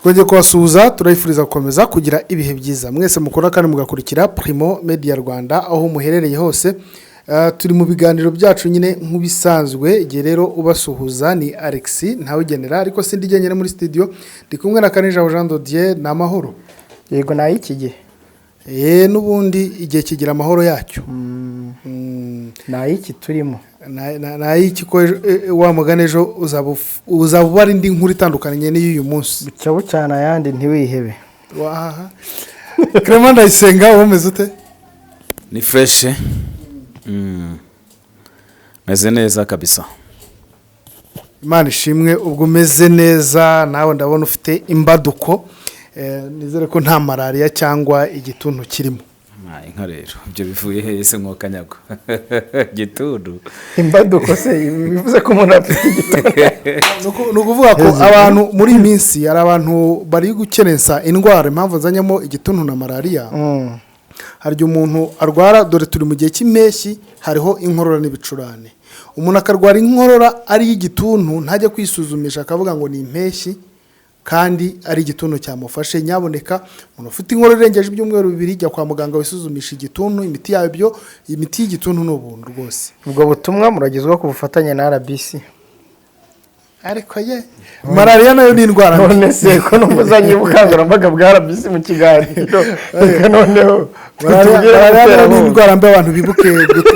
Twongeye kubasuhuza, turabifuriza gukomeza kugira ibihe byiza mwese mukora kandi mugakurikira Primo Media Rwanda aho muherereye hose. Turi mu biganiro byacu nyine nk'ibisanzwe. Igihe rero ubasuhuza ni Alex Ntawugenera, ariko sindi jyenyine muri studio, ndi kumwe na Kanijabo Jean Dodier. Ni amahoro? Yego, ni ay'iki gihe. N'ubundi igihe kigira amahoro yacyo. Ni ay'iki turimo. Ni ay'iki ko wa mugani ejo uzaba ubara indi nkuru itandukanye n'iy'uyu munsi. Bucya bucana ayandi, ntiwihebe. Wahaha. Clement Ndayisenga, wowe umeze ute? Ni fresh, meze neza kabisa. Imana ishimwe. Ubwo umeze neza nawe, ndabona ufite imbaduko. Nizere ko nta malariya cyangwa igituntu kirimo. Inka rero, ibyo bivuye hehe se nk'uwo gituntu? Imbaduko se bivuze ko umuntu afite igituntu? Ni ukuvuga ko abantu muri iyi minsi, hari abantu bari gukerensa indwara. Impamvu nzanyemo igituntu na malariya, hari igihe umuntu arwara, dore turi mu gihe cy'impeshyi, hariho inkorora n'ibicurane, umuntu akarwara inkorora ari iy'igituntu, ntajya kwisuzumisha, akavuga ngo ni impeshyi kandi ari igituntu cyamufashe. Nyaboneka, umuntu ufite inkorora irengeje ibyumweru 2, jya kwa muganga wisuzumisha igituntu. Imiti yabyo, imiti y'igituntu ni ubuntu rwose. Ubwo butumwa muragezwaho ku bufatanye na RBC. Ariko ye, malariya nayo ni indwara mbi. None se ko n'umuzanye ubukangurambaga bwa RBC mu kiganiro, reka noneho Malariya tubwire malariya nayo ni umuterankunga. indwara mbi. Abantu bibuke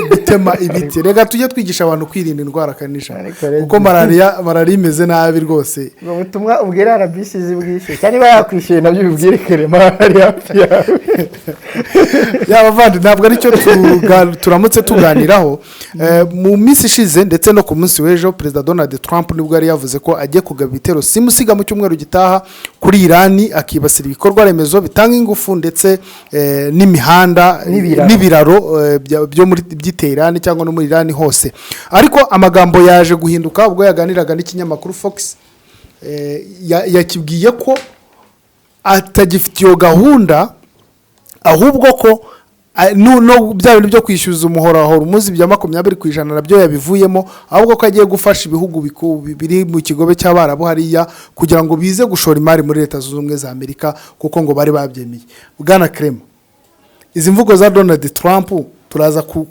gutema ibiti. Reka tujye twigisha abantu kwirinda indwara kanisha, Ariko rero- kuko malariya imeze nabi rwose. Ubwo butumwa ubwira RBC zibwishyuye, cyangwa niba yakwishyuye nabyo ubibwire Clement ari hafi yawe. Yaba vandi, ntabwo aricyo turamutse tuganiraho. Mu minsi ishize ndetse no ku munsi w'ejo, Perezida Donald Trump nibwo yari yavuze ko agiye kugaba ibitero simusiga mu cyumweru gitaha kuri Irani, akibasira ibikorwa remezo bitanga ingufu ndetse n'imihanda N'ibiraro. n'ibiraro byo muri by'i Irani cyangwa no muri Irani hose. Ariko amagambo yaje guhinduka ubwo yaganiraga n'ikinyamakuru Fox, yakibwiye ko atagifite iyo gahunda, ahubwo ko no bya bintu byo kwishyuza umuhora wa Hormuz bya 20% nabyo yabivuyemo, ahubwo ko agiye gufasha ibihugu biri mu kigobe cy'Abarabu hariya kugira ngo bize gushora imari muri Leta Zunze Ubumwe za Amerika, kuko ngo bari babyemeye. Bwana Clement, izi mvugo za Donald Trump turaza ku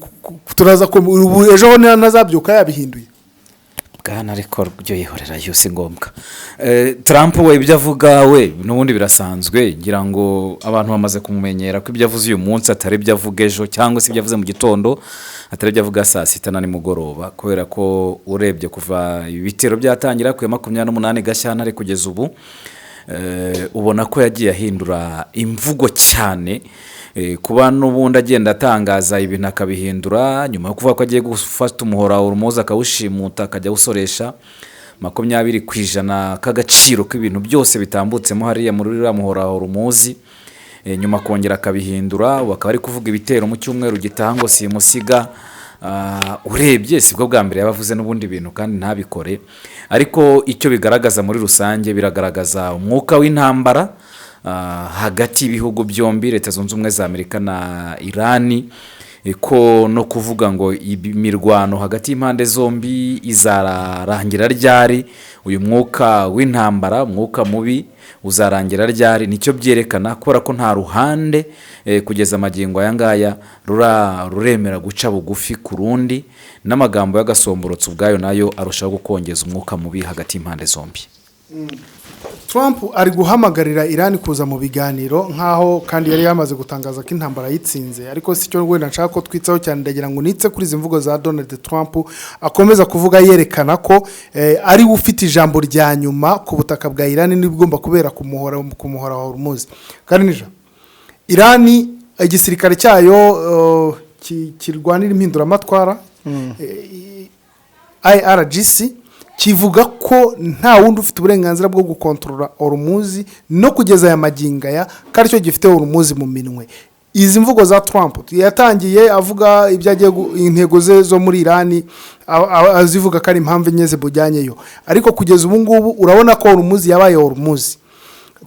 ubu ejo ho ntazabyuka yabihinduye? Bwana, ariko byo yihorera, yo si ngombwa. Trump we, ibyo avuga we n'ubundi birasanzwe. Ngira ngo abantu bamaze kumumenyera ko ibyo avuze uyu munsi atari ibyo avuga ejo, cyangwa se ibyo avuze mu gitondo atari ibyo avuga saa sita na nimugoroba, kubera ko urebye kuva ibitero byatangira ku ya 28 Gashyantare kugeza ubu, ubona ko yagiye ahindura imvugo cyane. Kuba n'ubundi agenda atangaza ibintu akabihindura, nyuma yo kuvuga ko agiye gufata umuhora wa Hormuz akawushimuta, akajya awusoresha 20% k'agaciro k'ibintu byose bitambutsemo hariya muri uriya muhora wa Hormuz, nyuma akongera akabihindura, ubu akaba ari kuvuga ibitero mu cyumweru gitaha ngo simusiga. Urebye sibwo bwa mbere yaba avuze n'ubundi bintu kandi ntabikore. Ariko icyo bigaragaza muri rusange, biragaragaza umwuka w'intambara hagati y'ibihugu byombi, Leta Zunze Ubumwe za Amerika na Irani, ko no kuvuga ngo imirwano hagati y'impande zombi izarangira ryari, uyu mwuka w'intambara, umwuka mubi uzarangira ryari, nicyo byerekana, kubera ko nta ruhande kugeza amagingo aya ngaya ruremera guca bugufi ku rundi, n'amagambo y'agasomborotso ubwayo nayo arushaho gukongeza umwuka mubi hagati y'impande zombi. Trump ari guhamagarira Irani kuza mu biganiro, nk'aho kandi yari yamaze gutangaza ko intambara yitsinze. Ariko si cyo wenda nshaka ko twitsaho cyane. Ndagira ngo nitse kuri izi mvugo za Donald Trump akomeza kuvuga, yerekana ko ari we ufite ijambo rya nyuma ku butaka bwa Irani n'ibigomba kubera ku muhora wa Hormuz. Kandi nija Irani, igisirikare cyayo kirwanira impinduramatwara, IRGC, kivuga ko nta wundi ufite uburenganzira bwo gukontorora Hormuz, no kugeza aya magingo aya ko aricyo gifite Hormuz mu minwe. Izi mvugo za Trump, yatangiye avuga ibyo agiye intego ze zo muri Irani, azivuga ko ari impamvu enye zimujyanyeyo, ariko kugeza ubu ngubu urabona ko Hormuz yabaye Hormuz.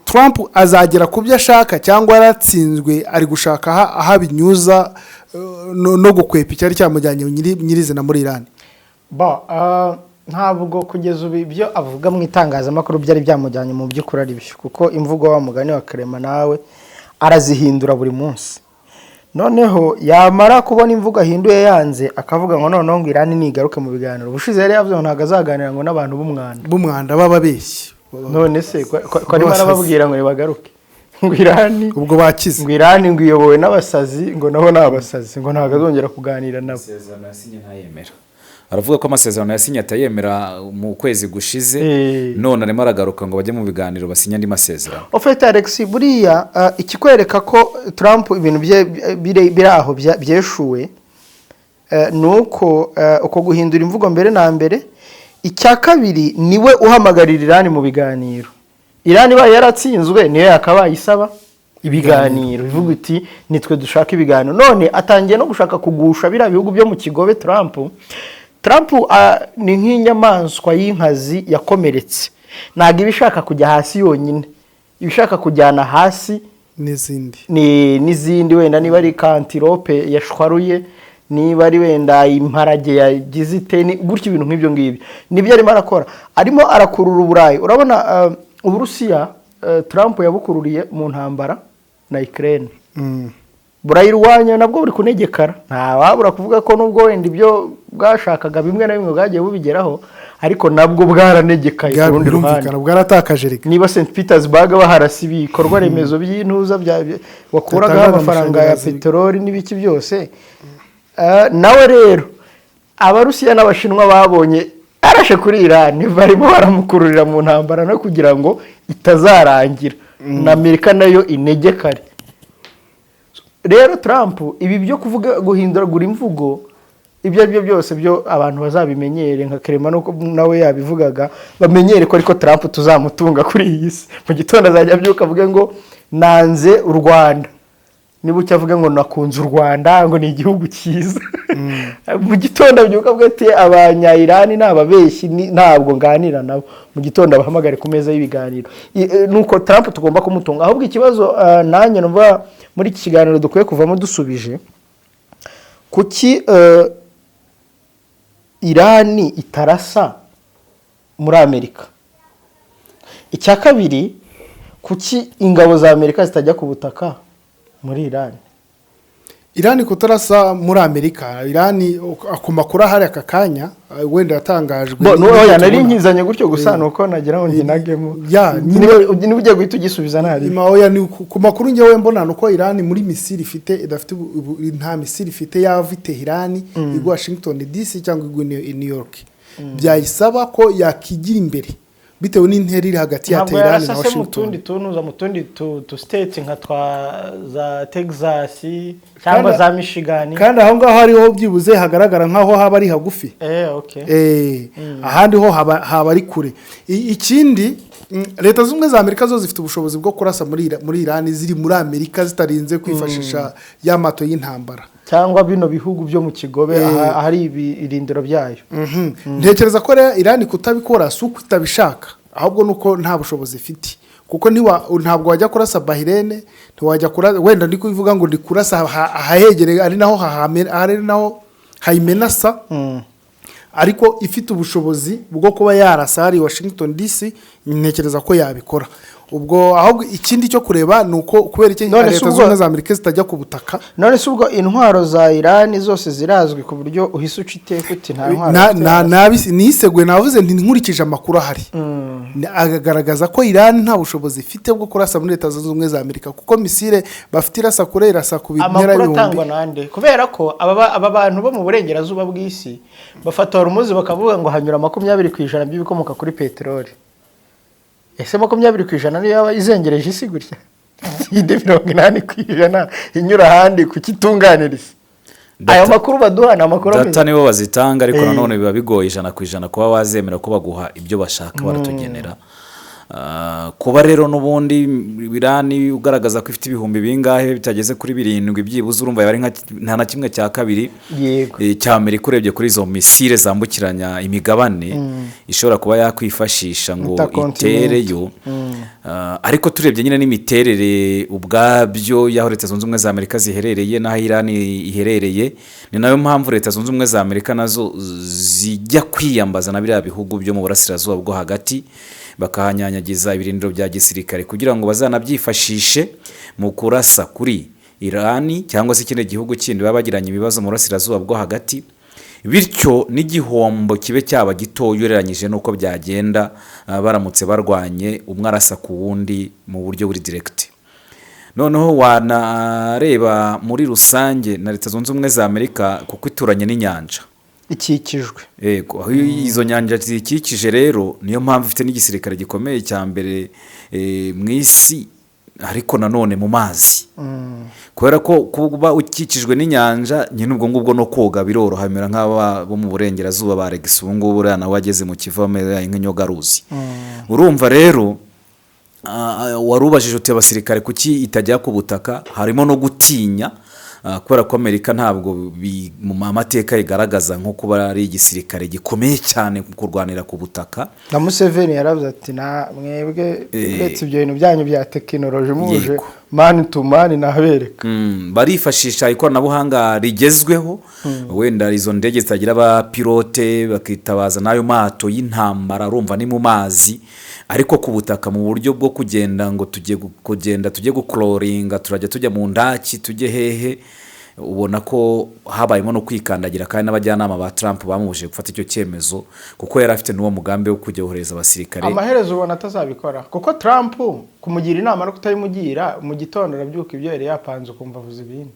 Trump azagera ku byo ashaka, cyangwa yaratsinzwe, ari gushaka aho abinyuza no gukwepa icyari cyamujyanye nyirizina muri Irani? Ba, Ntabwo kugeza ubu ibyo avuga mu itangazamakuru byari byamujyanye mu by'ukuri ari byo, kuko imvugo, wa mugani wa Karema, nawe arazihindura buri munsi. Noneho yamara kubona imvugo ahinduye yanze, akavuga ngo noneho ngo Irani nigaruke mu biganiro. Ubushize yari yavuze ngo ntabwo azaganira ngo n'abantu b'umwanda. B'umwanda, b'ababeshyi. None se ko arimo arababwira ngo nibagaruke, ngo Irani ubwo bakize. Ngo Irani ngo iyobowe n'abasazi, ngo nabo ni abasazi, ngo ntabwo azongera kuganira nabo. Amasezerano yasinye ntayemera. Aravuga ko amasezerano yasinye atayemera mu kwezi gushize. None arimo aragaruka ngo bajye mu biganiro, basinye andi masezerano. Au fait, Alex, buriya ikikwereka ko Trump ibintu bye biri aho byeshuwe, ni uko uko guhindura imvugo mbere na mbere. Icya kabiri, niwe uhamagarira Irani mu biganiro. Irani ibaye yaratsinzwe niyo yakabaye isaba ibiganiro, ivuga iti nitwe dushaka ibiganiro. None atangiye no gushaka kugusha biriya bihugu byo mu kigobe. Trump ni nk'inyamaswa y'inkazi yakomeretse, ntabwo iba ishaka kujya hasi yonyine, iba ishaka kujyana hasi n'izindi. Ni n'izindi. Wenda niba ari ka antilope yashwaruye, niba ari wenda imparage yagize ite, gutyo ibintu nk'ibyo ngibyo nibyo arimo arakora. Arimo arakurura Uburayi. Urabona Uburusiya, Trump yabukururiye mu ntambara na Ukraine, burayirwanya, nabwo buri kunegekara. Ntawabura kuvuga ko nubwo wenda ibyo bwashakaga bimwe na bimwe bwagiye bubigeraho, ariko nabwo bwaranegekaye ku rundi ruhande. Birumvikana, bwaratakaje reka. Niba St Petersburg baharasa ibikorwa remezo by'intuza wakuragaho Bitangaga amafaranga ya amashanyarazi. peteroli n'ibiki byose. Nawe rero Abarusiya n'Abashinwa babonye arashe kuri Irani, barimo baramukururira mu ntambara no kugira ngo itazarangira na Amerika nayo inegekare. Rero Trump ibi byo kuvuga, guhinduragura imvugo, ibyo ari byo byose byo abantu bazabimenyere, nka Clement nuko nawe yabivugaga, bamenyere ko ariko Trump tuzamutunga kuri iyi si. Mu gitondo azajya abyuka avuge ngo nanze u Rwanda, niba ucyo avuge ngo nakunze u Rwanda, ngo ni igihugu cyiza. Mu gitondo abyuka avuga ati Abanyayirani ni ababeshyi, ntabwo nganira nabo. Mu gitondo abahamagare ku meza y'ibiganiro. Nuko Trump tugomba kumutunga. Ahubwo ikibazo, nanjye numva muri iki kiganiro dukwiye kuvamo dusubije, kuki Irani itarasa muri Amerika? Icya kabiri, kuki ingabo za Amerika zitajya ku butaka muri Irani? Irani kutarasa muri Amerika, Irani ku makuru ahari aka kanya, wenda yatangajwe Bo, oya, nari tubona. nkizanye gutyo gusa, nuko nagira ngo nkinagemo. Ya, niba ugiye guhita ugisubiza ntari Oya, ni ku makuru njyewe mbona ni uko Irani muri missile ifite idafite nta missile ifite yava i Teherani igwa Washington DC cyangwa igwa i New York. Byayisaba ko yakigira imbere bitewe n'intera iri hagati ya Ntabwo Teherani na yarasase mu Washington. tundi tunuza, mu tundi tu state nka twa za Texas cyangwa za Michigan? Kandi aho ngaho hariho byibuze hagaragara nk'aho haba ari hagufi. Okay. Ahandi ho haba ari kure. Ikindi, Leta Zunze Ubumwe za Amerika zo zifite ubushobozi bwo kurasa muri Irani ziri muri Amerika, zitarinze kwifashisha ya mato y'intambara. Cyangwa bino bihugu byo mu kigobe, ahari ibirindiro byayo. Ntekereza ko rero Irani kutabikora si uko itabishaka, ahubwo ni uko nta bushobozi ifite, kuko ntabwo wajya kurasa Bahirene, ntiwajya kurasa, wenda ndi kubivuga ngo ndi kurasa ahahegereye, ari naho ari naho hayimenasa, ariko ifite ubushobozi bwo kuba yarasa hari Washington DC, ntekereza ko yabikora. Ubwo ahubwo ikindi cyo kureba ni uko kubera iki None se Leta Zunze Ubumwe za Amerika zitajya ku butaka? None se ubwo intwaro za Irani zose zirazwi ku buryo uhise uca iteka uti nta ntwaro bafite? Niseguye, navuze nti nkurikije amakuru ahari, agaragaza ko Irani nta bushobozi ifite bwo kurasa muri Leta Zunze Ubumwe za Amerika, kuko missile bafite irasa kure, irasa ku ntera Amakuru y'ibihumbi. atangwa nande? Kubera ko aba bantu bo mu burengerazuba bw'isi bafata Hormuz bakavuga ngo hanyura 20% by'ibikomoka kuri peteroli. Ese 20% niyo yaba izengereje isi gutya, indi 80% inyura ahandi, kukitunganira isi? Ayo makuru baduha ni amakuru Data ameze nibo bazitanga, ariko Eh. nanone biba bigoye 100% kuba wazemera ko baguha ibyo bashaka baratugenera. Kuba rero n'ubundi Irani ugaragaza ko ifite ibihumbi bingahe bitageze kuri 7 byibuze, urumva yaba ari nta na kimwe cya kabiri cya Amerika urebye kuri izo misile zambukiranya imigabane ishobora kuba yakwifashisha ngo itereyo. Ariko turebye nyine n'imiterere ubwabyo y'aho Leta Zunze Ubumwe za Amerika ziherereye n'aho Irani iherereye, ni nayo mpamvu Leta Zunze Ubumwe za Amerika nazo zijya kwiyambaza na biriya bihugu byo mu burasirazuba bwo hagati, bakahanyanyagiza ibirindiro bya gisirikare kugira ngo bazanabyifashishe mu kurasa kuri Irani cyangwa se ikindi gihugu kindi baba bagiranye ibibazo mu burasirazuba bwo hagati, bityo n'igihombo kibe cyaba gito ugereranyije n'uko byagenda baramutse barwanye umwe arasa ku wundi mu buryo buri direct. Noneho wanareba muri rusange na Leta Zunze Ubumwe za Amerika kuko ituranye n'inyanja ikikijwe. Yego, aho izo nyanja zikikije rero niyo mpamvu ifite n'igisirikare gikomeye cya mbere mu isi, ariko nanone mu mazi. Kubera ko kuba ukikijwe n'inyanja nyine ubwo ngubwo no koga biroroha, bimera nk'aba bo mu burengerazuba ba Alex ubu ngubu uriya nawe ageze mu Kivu ameze nk'inyogaruzi. Urumva rero warubajije uti abasirikare kuki itajya ku butaka, harimo no gutinya kubera ko Amerika ntabwo mu mateka igaragaza nko kuba ari igisirikare gikomeye cyane mu kurwanira ku butaka. Na Museveni yaravuze ati na mwebwe uretse ibyo bintu byanyu bya tekinoloji muje man to man nabereka. Barifashisha ikoranabuhanga rigezweho, wenda izo ndege zitagira abapilote bakitabaza n'ayo mato y'intambara, urumva ni mu mazi, ariko ku butaka mu buryo bwo kugenda ngo tujye kugenda tujye gukloringa, turajya tujya mu ndaki tujye hehe, ubona ko habayemo no kwikandagira, kandi n'abajyanama ba Trump bamubujije gufata icyo cyemezo kuko yari afite n'uwo mugambi wo kujya kohereza abasirikare. Amaherezo ubona atazabikora kuko Trump kumugira inama no kutayimugira, mu gitondo arabyuka ibyo yari yapanze ukumva avuze ibindi.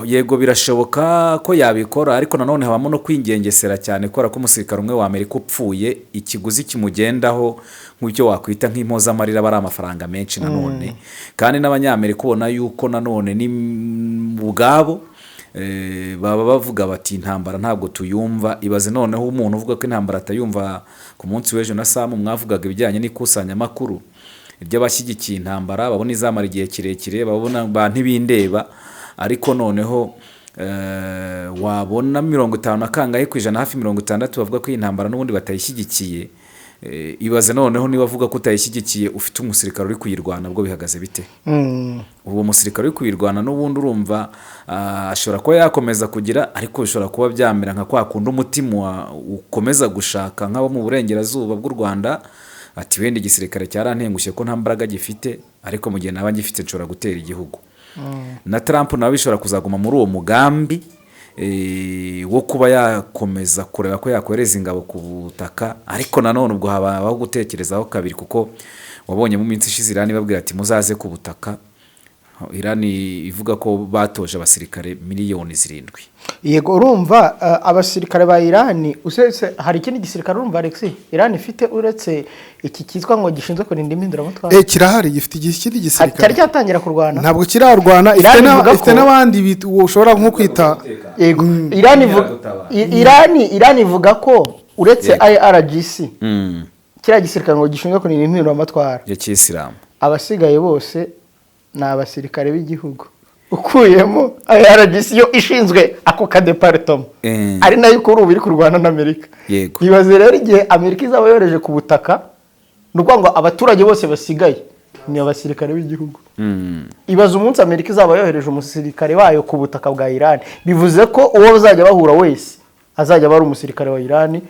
Yego birashoboka ko yabikora, ariko nanone habamo no kwingengesera cyane kubera ko umusirikare umwe wa Amerika upfuye ikiguzi kimugendaho nk'icyo wakwita nk'impozamarira aba ari amafaranga menshi nanone. Kandi n'abanyamerika ubona yuko nanone ni ubwabo baba bavuga bati intambara ntabwo tuyumva. Ibaze noneho umuntu uvuga ko intambara atayumva ku munsi w'ejo na Sam mwavugaga ibijyanye n'ikusanyamakuru ry'abashyigikiye intambara, babona izamara igihe kirekire, babona ba ntibindeba, ariko noneho wabona 50 na kangahe ku ijana, hafi 60 bavuga ko iyi ntambara n'ubundi batayishyigikiye. Ibaze noneho niba avuga ko utayishyigikiye ufite umusirikare uri kuyirwana, bwo bihagaze bite? Uwo musirikare uri kuyirwana n'ubundi urumva ashobora kuba yakomeza kugira, ariko bishobora kuba byamera nka kwa kundi umutima ukomeza gushaka nk'abo mu burengerazuba bw'u Rwanda, ati wenda igisirikare cyarantengushye ko nta mbaraga gifite, ariko mu gihe naba ngifite nshobora gutera igihugu. Na Trump nawe bishobora kuzaguma muri uwo mugambi wo kuba yakomeza kureba ko yakohereza ingabo ku butaka, ariko nanone ubwo habaho gutekerezaho kabiri, kuko wabonye mu minsi ishize Irani babwira ati muzaze ku butaka, Irani ivuga ko batoje abasirikare 7 miliyoni. Yego, urumva abasirikare ba Irani usetse hari ikindi gisirikare urumva Alex Irani ifite uretse iki cyitwa ngo gishinzwe kurinda impinduramatwara? Kirahari, gifite ikindi gisirikare. Cyari cyatangira kurwana? Ntabwo kirarwana, ifite n'abandi ushobora nko kwita. Yego, Irani ivuga ko uretse IRGC kiriya gisirikare ngo gishinzwe kurinda impinduramatwara ya kisilamu, abasigaye bose ni abasirikare b'igihugu, ukuyemo IRGC yo ishinzwe ako kadepartoma, ari nayo kuri ubu iri kurwana na Amerika. Ibaze rero igihe Amerika izaba yohereje ku butaka, ni ukuvuga ngo abaturage bose basigaye ni abasirikare b'igihugu. Ibaze umunsi Amerika izaba yohereje umusirikare wayo ku butaka bwa Iran, bivuze ko uwo bazajya bahura wese azajya aba ari umusirikare wa Iran,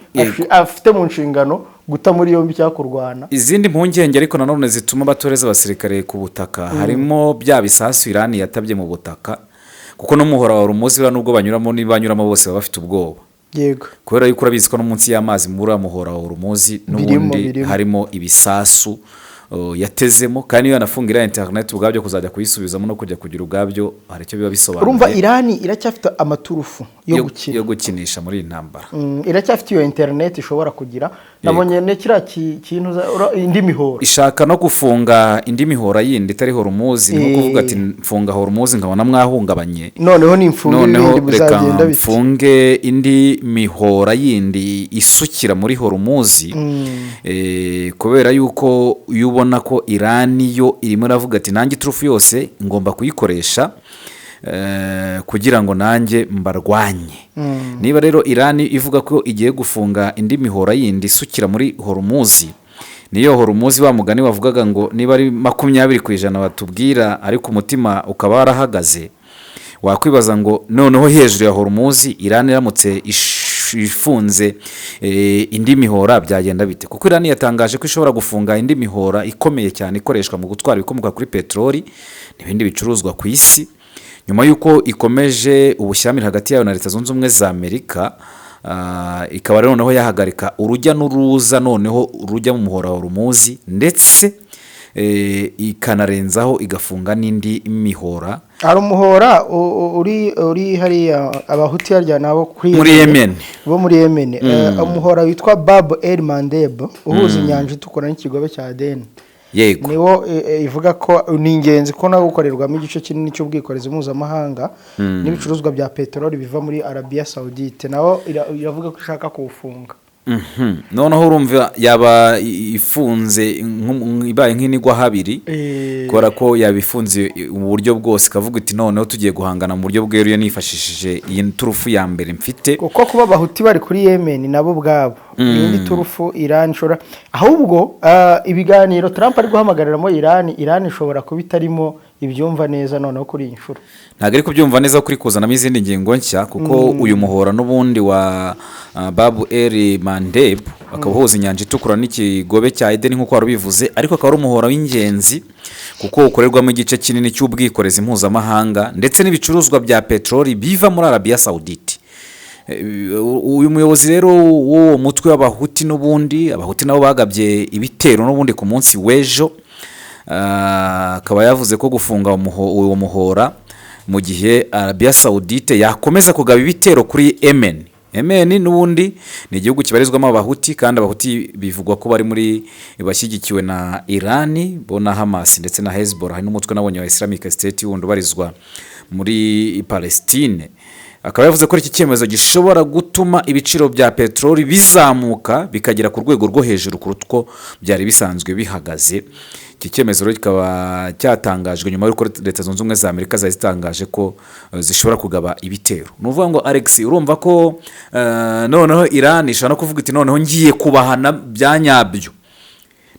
afite mu nshingano guta muri yombi cyangwa kurwana. Izindi mpungenge ariko nanone zituma batoreza abasirikare ku butaka, harimo bya bisasu Iran yatabye mu butaka, kuko n'umuhora wa Hormuz nubwo banyuramo, nibanyuramo bose baba bafite ubwoba. Kubera yuko urabizi ko no munsi y'amazi muri uriya muhora wa Hormuz n'ubundi harimo ibisasu yatezemo. Kandi iyo yanafunga iriya interineti, ubwabyo kuzajya kuyisubizamo no kujya kugira ubwabyo hari icyo biba bisobanuye. Urumva Irani iracyafite amaturufu yo gukina, yo gukinisha muri iyi ntambara. Iracyafite iyo interineti ishobora kugira. Nabonye ne kiriya kintu indi mihoro. Ishaka no gufunga indi mihora yindi itari Horumuzi, ni nko kuvuga ati: "Mfunga Horumuzi nkabona mwahungabanye, noneho nimfunga noneho ibindi reka bizagenda bite?" mfunge indi mihora yindi isukira muri Horumuzi. Kubera yuko iyo ubona ko Irani yo irimo iravuga ati: "Nanjye iturufu yose ngomba kuyikoresha kugira ngo nanjye mbarwanye." Niba rero Irani ivuga ko igiye gufunga indi mihora yindi isukira muri Horumuzi, niyo Horumuzi wa mugani wavugaga ngo niba ari 20% batubwira, ariko umutima ukaba warahagaze, wakwibaza ngo noneho hejuru ya Horumuzi Irani iramutse ifunze indi mihora byagenda bite? Kuko Irani yatangaje ko ishobora gufunga indi mihora ikomeye cyane ikoreshwa mu gutwara ibikomoka kuri peteroli n'ibindi bicuruzwa ku isi, nyuma y'uko ikomeje ubushyamirane hagati yayo na Leta Zunze Ubumwe za Amerika. Ikaba rero noneho yahagarika urujya n'uruza noneho rujya mu muhora wa Horumuzi, ndetse ikanarenzaho igafunga n'indi mihora. Hari umuhora uri hariya Abahuti harya nabo kuri muri Yemen. Bo muri Yemen. Umuhora witwa Bab el Mandeb uhuza inyanja Itukura n'ikigobe cya Aden, niwo ivuga ko ni ingenzi ko nawo ukorerwamo igice kinini cy'ubwikorezi mpuzamahanga n'ibicuruzwa bya peteroli biva muri Arabia Saudite. Nawo iravuga ko ishaka kuwufunga. Noneho urumva yaba ifunze ibaye nk'inigwa habiri, kubera ko yaba ifunze mu buryo bwose, ikavuga iti: "Noneho tugiye guhangana mu buryo bweruye nifashishije iyi turufu ya mbere mfite." Kuko kuba Abahuti bari kuri Yemen nabo ubwabo ni indi turufu Iran ishobora. Ahubwo ibiganiro Trump ari guhamagariramo Iran ishobora kuba itarimo ibyumva neza noneho kuri iyi nshuro. Ntabwo ari kubyumva neza kuri kuzanamo izindi ngingo nshya, kuko uyu muhora n'ubundi wa Babu El Mandeb akaba uhuza inyanja Itukura n'ikigobe cya Edeni nk'uko wari ubivuze, ariko akaba ari umuhora w'ingenzi kuko ukorerwamo igice kinini cy'ubwikorezi mpuzamahanga ndetse n'ibicuruzwa bya peteroli biva muri Arabiya Sawudite. Uyu muyobozi rero w'uwo mutwe w'Abahuti, n'ubundi Abahuti nabo bagabye ibitero n'ubundi ku munsi w'ejo, akaba yavuze ko gufunga uwo muhora mu gihe Arabiya Sawudite yakomeza kugaba ibitero kuri Yemen. Yemen n'ubundi ni igihugu kibarizwamo Abahuti, kandi Abahuti bivugwa ko bari muri bashyigikiwe na Irani, bo na Hamas ndetse na Hezbollah. Hari n'umutwe nabonye wa Islamic State wundi ubarizwa muri Palestine. Akaba yavuze ko iki cyemezo gishobora gutuma ibiciro bya peteroli bizamuka bikagera ku rwego rwo hejuru kuruta uko byari bisanzwe bihagaze. Iki cyemezo rero kikaba cyatangajwe nyuma y'uko Leta Zunze Ubumwe za Amerika zari zitangaje ko zishobora kugaba ibitero. Ni ukuvuga ngo, Alex, urumva ko noneho Iran ishobora no kuvuga iti: "Noneho ngiye kubahana bya nyabyo,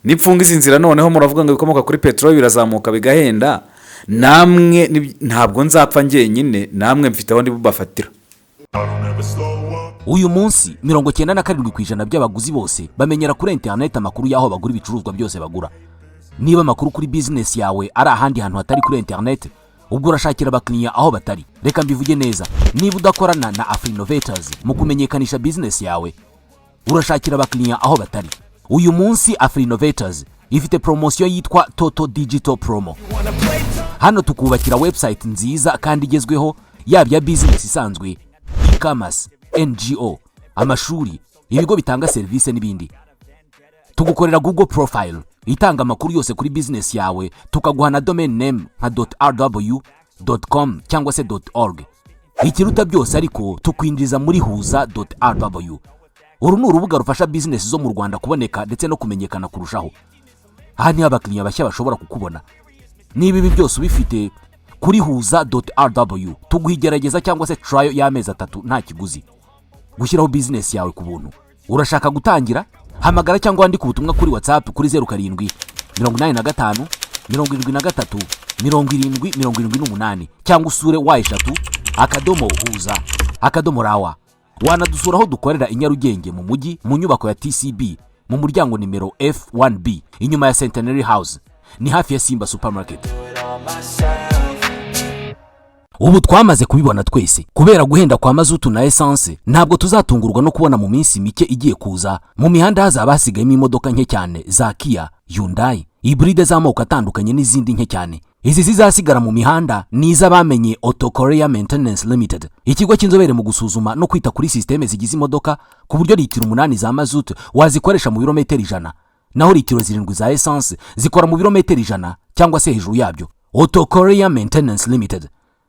nipfunga izi nzira, noneho muravuga ngo ibikomoka kuri peteroli birazamuka bigahenda, namwe ntabwo nzapfa njyenyine, namwe mfite aho ndi bubafatira." Uyu munsi 97% by'abaguzi bose bamenyera kuri interineti amakuru y'aho bagura ibicuruzwa byose bagura. Niba amakuru kuri bizinesi yawe ari ahandi hantu hatari kuri interineti, ubwo urashakira abakiriya aho batari. Reka mbivuge neza: niba udakorana na Afrinovators mu kumenyekanisha bizinesi yawe, urashakira abakiriya aho batari. Uyu munsi Afrinovators ifite poromosiyo yitwa Toto Digital Promo. Hano tukubakira website nziza kandi igezweho, yaba iya bizinesi isanzwe, e-commerce, NGO, amashuri, ibigo bitanga serivisi n'ibindi. Tugukorera Google profile itanga amakuru yose kuri bizinesi yawe, tukaguha na domain name nka .rw, .com cyangwa se .org. Ikiruta byose ariko, tukwinjiza muri huza .rw. Uru ni urubuga rufasha bizinesi zo mu Rwanda kuboneka ndetse no kumenyekana kurushaho. Aha niho abakiriya bashya bashobora kukubona. Niba ibi byose ubifite, kuri huza .rw tuguha igerageza cyangwa se trial y'amezi 3 nta kiguzi, gushyiraho bizinesi yawe ku buntu. Urashaka gutangira? Hamagara cyangwa wandike ubutumwa kuri WhatsApp kuri 0785 73 70 78, cyangwa usure www.huza.rw. Wanadusura aho dukorera i Nyarugenge mu mujyi, mu nyubako ya TCB, mu muryango nimero F1B, inyuma ya Centenary House, ni hafi ya Simba Supermarket. Ubu twamaze kubibona twese, kubera guhenda kwa mazutu na esanse, ntabwo tuzatungurwa no kubona mu minsi mike igiye kuza mu mihanda hazaba hasigayemo imodoka nke cyane za Kia, Hyundai. Hybride z'amoko atandukanye n'izindi nke cyane. Izi zizasigara mu mihanda ni iz'abamenye Auto Korea Maintenance Limited, ikigo cy'inzobere mu gusuzuma no kwita kuri sisiteme zigize imodoka, ku buryo litiro 8 za mazutu wazikoresha mu birometero 100, naho litiro 7 za essence zikora mu birometero 100 cyangwa se hejuru yabyo. Auto Korea Maintenance Limited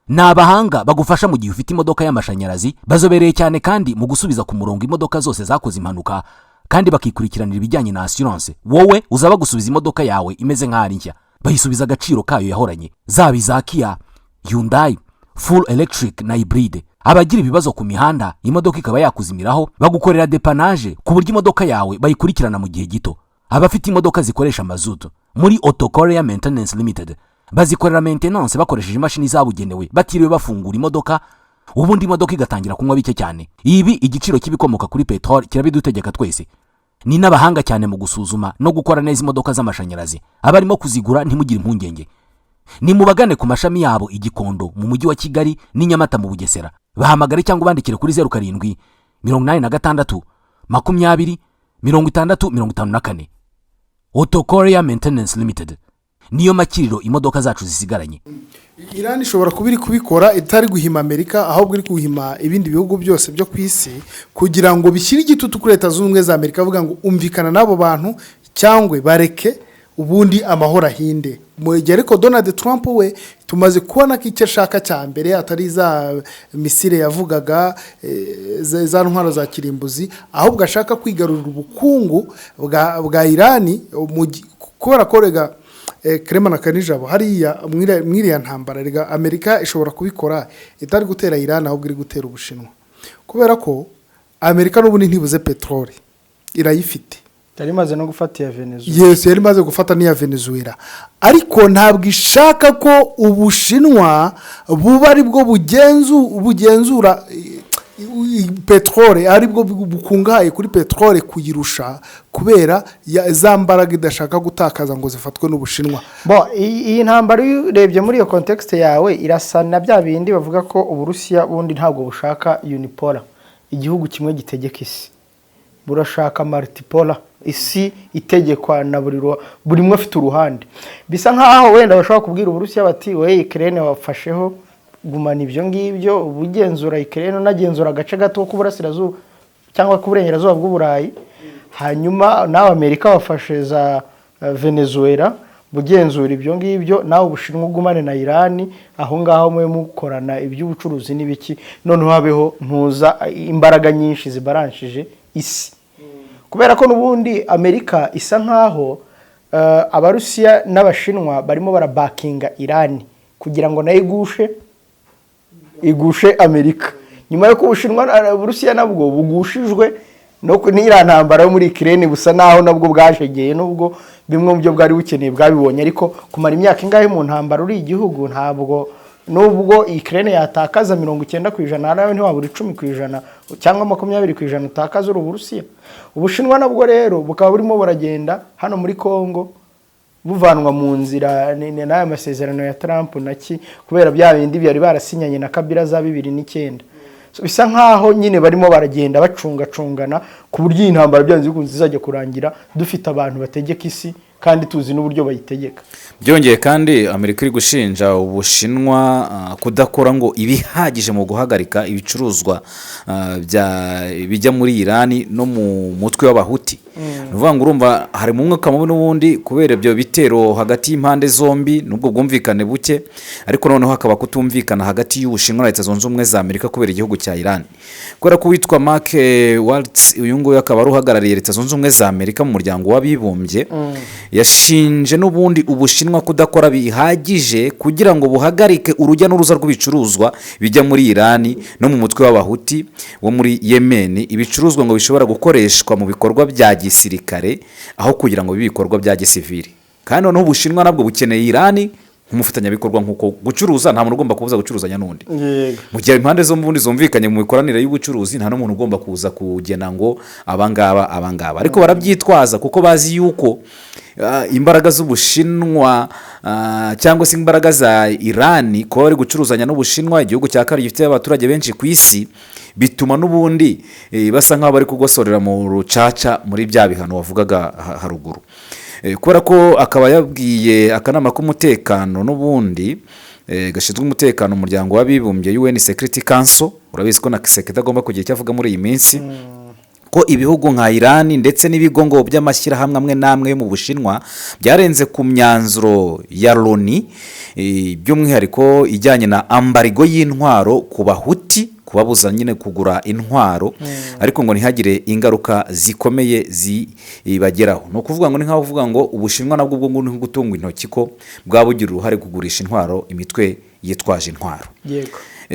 ni abahanga bagufasha mu gihe ufite imodoka y'amashanyarazi. Bazobereye cyane kandi mu gusubiza ku murongo imodoka zose zakoze impanuka, kandi bakikurikiranira ibijyanye na assurance. Wowe uzaba gusubiza imodoka yawe imeze nk'aho ari nshya, bayisubiza agaciro kayo yahoranye, zaba iza Kia, Hyundai, full electric na hybride. Abagira ibibazo ku mihanda, imodoka ikaba yakuzimiraho, bagukorera dépannage ku buryo imodoka yawe bayikurikirana mu gihe gito. Abafite imodoka zikoresha mazutu, muri Auto Korea Maintenance Limited bazikorera maintenance bakoresheje imashini zabugenewe, batiriwe bafungura imodoka, ubundi imodoka igatangira kunywa bike cyane. Ibi igiciro cy'ibikomoka kuri peteroli kirabidutegeka twese. Ni n'abahanga cyane mu gusuzuma no gukora neza imodoka z'amashanyarazi. Abarimo kuzigura, ntimugire impungenge, ni mubagane ku mashami yabo i Gikondo mu Mujyi wa Kigali n'i Nyamata mu Bugesera. Bahamagare cyangwa ubandikire kuri 0786 20 60 54. Auto Korea Maintenance Limited niyo makiriro imodoka zacu zisigaranye. Irani ishobora kuba iri kubikora itari guhima Amerika, ahubwo iri guhima ibindi bihugu byose byo ku isi, kugira ngo bishyire igitutu kuri Leta Zunze Ubumwe za Amerika, avuga ngo umvikana n'abo bantu cyangwa bareke, ubundi amahoro ahinde. Mu gihe ariko Donald Trump we tumaze kubona ko icyo ashaka cya mbere atari za missile yavugaga, za ntwaro za kirimbuzi, ahubwo ashaka kwigarurira ubukungu bwa Irani, kubera ko rega Kerema na Kanijabo, hariya mwiriya ntambara, rega Amerika ishobora kubikora itari gutera Irani, ahubwo iri gutera Ubushinwa, kubera ko Amerika n'ubundi ntibuze peteroli, irayifite. Yari imaze no gufata iya Venezuela. Yes, yari imaze gufata n'iya Venezuela, ariko ntabwo ishaka ko Ubushinwa buba aribwo bugenzura peteroli, aribwo bukungahaye kuri peteroli kuyirusha, kubera za mbaraga idashaka gutakaza ngo zifatwe n'Ubushinwa. Bo iyi ntambara, iyo urebye muri iyo context yawe, irasa na bya bindi bavuga ko Uburusiya bundi ntabwo bushaka unipolar, igihugu kimwe gitegeka isi. Burashaka multipolar, isi itegekwa na buri umwe afite uruhande. Bisa nkaho wenda bashobora kubwira Uburusiya bati: "We Ukraine wafasheho, gumana ibyo ngibyo, ubugenzura Ukraine, unagenzura agace gato k'uburasirazuba cyangwa k'uburengerazuba bw'Uburayi, hanyuma nawe Amerika wafashe za Venezuela, bugenzura ibyo ngibyo, nawe Ubushinwa ugumane na Irani aho ngaho, mube mukorana iby'ubucuruzi n'ibiki, noneho habeho ntuza imbaraga nyinshi zibaranshije isi." Kubera ko n'ubundi Amerika isa nkaho Abarusiya n'Abashinwa barimo barabakinga Irani kugira ngo nayo igushe Amerika, nyuma y'uko Ubushinwa, Uburusiya nabwo bugushijwe no n'iriya ntambara yo muri Ukraine, busa naho nabwo bwajegeye, nubwo bimwe mu byo bwari bukeneye bwabibonye. Ariko kumara imyaka ingahe mu ntambara uri igihugu, ntabwo nubwo Ukraine yatakaza 90%, nawe ntiwabura 10% cyangwa 20% utakaza uri Uburusiya. Ubushinwa nabwo rero bukaba burimo buragenda hano muri Congo buvanwa mu nzira n'aya masezerano ya Trump na ki, kubera bya bindi byari barasinyanye na Kabila za 2009. So, bisa nkaho nyine barimo baragenda bacungacungana, ku buryo iyi ntambara byanze bikunze izajya kurangira dufite abantu bategeka isi, kandi tuzi n'uburyo bayitegeka. Byongeye kandi, Amerika iri gushinja Ubushinwa kudakora ngo ibihagije mu guhagarika ibicuruzwa bijya muri Irani no mu mutwe w'Abahuti. Ni ukuvuga ngo urumva hari mu mwuka mubi n'ubundi kubera ibyo bitero hagati y'impande zombi, n'ubwo bwumvikane buke, ariko noneho hakaba kutumvikana hagati y'Ubushinwa na Leta Zunze Ubumwe za Amerika kubera igihugu cya Irani, kubera ko uwitwa Mark Waltz, uyu nguyu akaba ari uhagarariye Leta Zunze Ubumwe za Amerika mu Muryango w'Abibumbye, yashinje n'ubundi Ubushinwa kudakora bihagije kugira ngo buhagarike urujya n'uruza rw'ibicuruzwa bijya muri Irani no mu mutwe w'Abahuti wo muri Yemeni, ibicuruzwa ngo bishobora gukoreshwa mu bikorwa bya gisirikare aho kugira ngo bibe ibikorwa bya gisivili. Kandi noneho Ubushinwa nabwo bukeneye Irani nk'umufatanyabikorwa, nk'uko gucuruza nta muntu ugomba kubuza gucuruzanya n'undi. Mu gihe impande zombi ubundi zumvikanye mu mikoranire y'ubucuruzi, nta n'umuntu ugomba kuza kugena ngo abangaba abangaba. Ariko barabyitwaza kuko bazi yuko imbaraga z'Ubushinwa cyangwa se imbaraga za Irani, kuba bari gucuruzanya n'Ubushinwa, igihugu cya kabiri gifite abaturage benshi ku isi, bituma n'ubundi basa nk'aho bari kugosorera mu rucaca muri bya bihano wavugaga haruguru. Kubera ko akaba yabwiye akanama k'umutekano n'ubundi gashinzwe umutekano mu muryango w'abibumbye, UN Security Council, urabizi ko na Tshisekedi agomba kugira icyo avuga muri iyi minsi, ko ibihugu nka Irani ndetse n'ibigo ngo by'amashyirahamwe amwe n'amwe yo mu Bushinwa byarenze ku myanzuro ya Loni, by'umwihariko ijyanye na embargo y'intwaro ku Bahuti, kubabuza nyine kugura intwaro, ariko ngo ntihagire ingaruka zikomeye zibageraho. Ni ukuvuga ngo ni nk'aho uvuga ngo Ubushinwa nabwo ubwo ngubwo ni nko gutunga intoki ko bwaba bugira uruhare kugurisha intwaro imitwe yitwaje intwaro.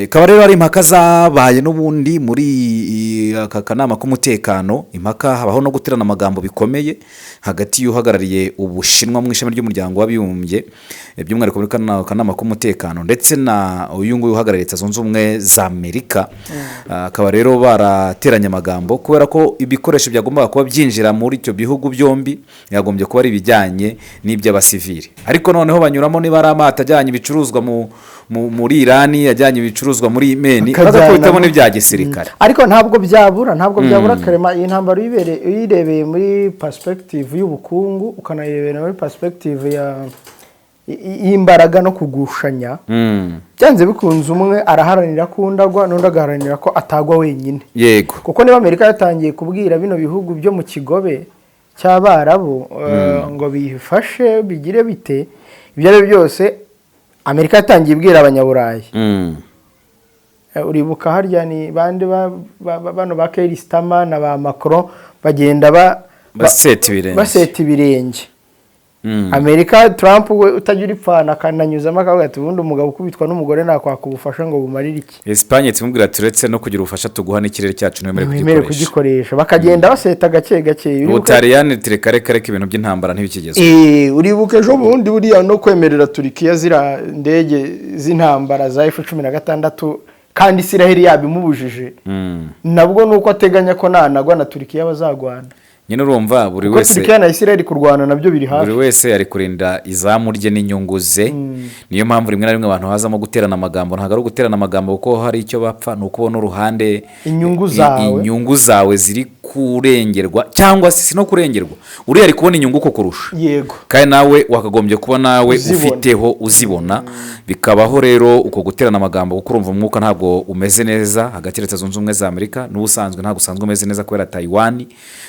Kaba rero ari impaka zabaye n'ubundi muri aka kanama k'umutekano, impaka habaho no guterana amagambo bikomeye hagati y'uhagarariye Ubushinwa mu ishami ry'umuryango w'abibumbye, by'umwihariko muri kano kanama k'umutekano, ndetse na uyu nguyu uhagarariye Leta Zunze Ubumwe za Amerika. Akaba rero barateranye amagambo kubera ko ibikoresho byagombaga kuba byinjira muri icyo bihugu byombi byagombye kuba ari ibijyanye n'iby'abasivili, ariko noneho banyuramo niba ari amato ajyanye ibicuruzwa muri Irani, ajyanye ibicuruzwa muri Yemeni, Akajyana bagakubitamo n'ibya gisirikare. Ariko ntabwo byabura karema. Iyi ntambara uyirebeye muri perspective y'ubukungu, ukanayirebera muri perspective ya y'imbaraga no kugushanya, byanze bikunze umwe araharanira ko undi agwa n'undi agaharanira ko atagwa wenyine, kuko niba Amerika yatangiye kubwira bino bihugu byo mu Kigobe cy'Abarabu ngo bifashe bigire bite, ibyo ari byo byose Amerika yatangiye ibwira Abanyaburayi. Uribuka harya ni bande bano ba Keir Starmer na ba Macron bagenda baseta ibirenge. Baseta ibirenge. Amerika, Trump we utagira ipfana akananyuzamo akavuga ati: "Ubundi umugabo ukubitwa n'umugore nakwaka ubufasha ngo bumarire iki?" Esipanye tumubwira, turetse no kugira ubufasha tuguha, n'ikirere cyacu ntiwemerewe ntiwemerewe kugikoresha. Kugikoresha, bakagenda baseta gake gake. Ubutaliyani tureka, reka reka, ibintu by'intambara ntibikigezwe. Uribuka ejo bundi buriya no kwemerera Turikiya ziriya ndege z'intambara za F-16 kandi Isiraheli yabimubujije, nabwo ni uko ateganya ko nanagwa na Turikiya bazagwana. Nyine urumva buri Kuko wese Turikiya na Isiraheli kurwana nabyo biri hafi. Buri wese ari kurinda izamu rye n'inyungu ze. Niyo mpamvu rimwe na rimwe abantu hazamo guterana amagambo. Ntabwo ari uguterana amagambo kuko hari icyo bapfa, ni ukubona uruhande Inyungu zawe. Inyungu zawe ziri kurengerwa, cyangwa se si no kurengerwa, uriya ari kubona inyungu kukurusha, kandi nawe wakagombye kuba nawe Uzibona. ufiteho uzibona. Bikabaho rero uko guterana amagambo, kuko urumva umwuka ntabwo umeze neza hagati ya Leta Zunze Ubumwe za Amerika n'ubusanzwe ntabwo usanzwe umeze neza kubera Tayiwani,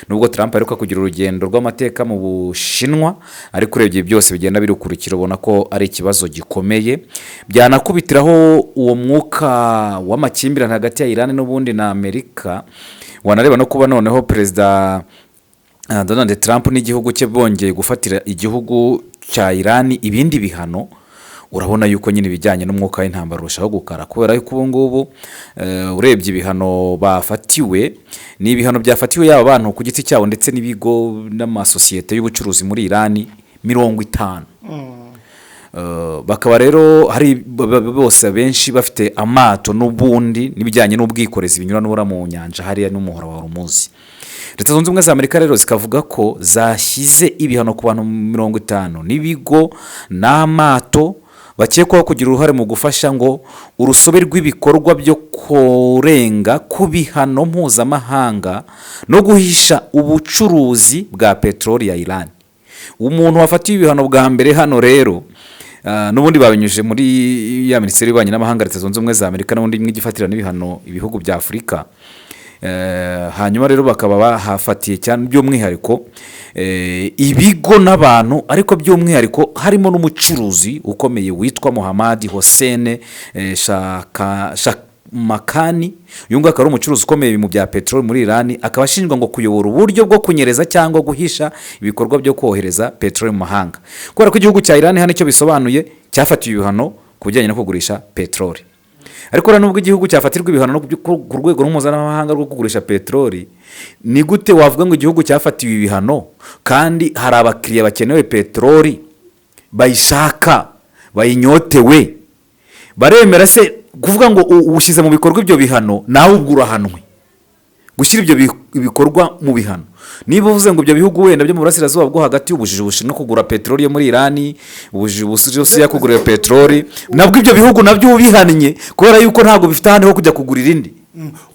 nubwo Trump aheruka kugira urugendo rw'amateka mu Bushinwa. Ariko urebye byose bigenda birukurikira, ubona ko ari ikibazo gikomeye. Byanakubitiraho uwo mwuka w'amakimbirane hagati ya Iran n'ubundi na Amerika, wanareba no kuba noneho Perezida Donald Trump n'igihugu cye bongeye gufatira igihugu cya Iran ibindi bihano, urabona yuko nyine ibijyanye n'umwuka w'intambara urushaho gukara, kubera yuko ubu ngubu urebye ibihano bafatiwe, ni ibihano byafatiwe yaba abantu ku giti cyabo ndetse n'ibigo n'amasosiyete y'ubucuruzi muri Iran 50. Bakaba rero hari bose benshi bafite amato n'ubundi n'ibijyanye n'ubwikorezi binyura n'ubura mu nyanja hariya n'umuhora wa Hormuz. Leta Zunze Ubumwe za Amerika rero zikavuga ko zashyize ibihano ku bantu 50 n'ibigo n'amato bakekwaho kugira uruhare mu gufasha ngo urusobe rw'ibikorwa byo kurenga ku bihano mpuzamahanga no guhisha ubucuruzi bwa peteroli ya Iran. Umuntu wafatiwe ibihano bwa mbere hano rero, n'ubundi babinyujije muri ya minisiteri y'ububanyi n'amahanga Leta Zunze Ubumwe za Amerika, n'ubundi imwe igifatira n'ibihano ibihugu bya Afurika. Hanyuma rero bakaba bahafatiye cyane by'umwihariko ibigo n'abantu, ariko by'umwihariko harimo n'umucuruzi ukomeye witwa Muhammad Hossein Shamakani. Uyu nguyu akaba ari umucuruzi ukomeye mu bya peteroli muri Irani, akaba ashinjwa ngo kuyobora uburyo bwo kunyereza cyangwa guhisha ibikorwa byo kohereza peteroli mu mahanga. Kubera ko igihugu cya Irani hano icyo bisobanuye cyafatiwe ibihano ku bijyanye no kugurisha peteroli, ariko rero nubwo igihugu cyafatirwa ibihano no ku rwego mpuzamahanga rwo kugurisha peteroli, ni gute wavuga ngo igihugu cyafatiwe ibihano kandi hari abakiriya bakenewe peteroli, bayishaka, bayinyotewe? Baremera se kuvuga ngo ushyize mu bikorwa ibyo bihano, nawe ubwo urahanwe gushyira ibyo bikorwa mu bihano? Niba uvuze ngo ibyo bihugu wenda byo mu burasirazuba bwo hagati ubujije Ubushinwa kugura peteroli yo muri Irani, ubujije Uburusiya kugura iyo peteroli, nabwo ibyo bihugu nabyo ubihannye kubera yuko ntabwo bifite ahandi ho kujya kugura irindi.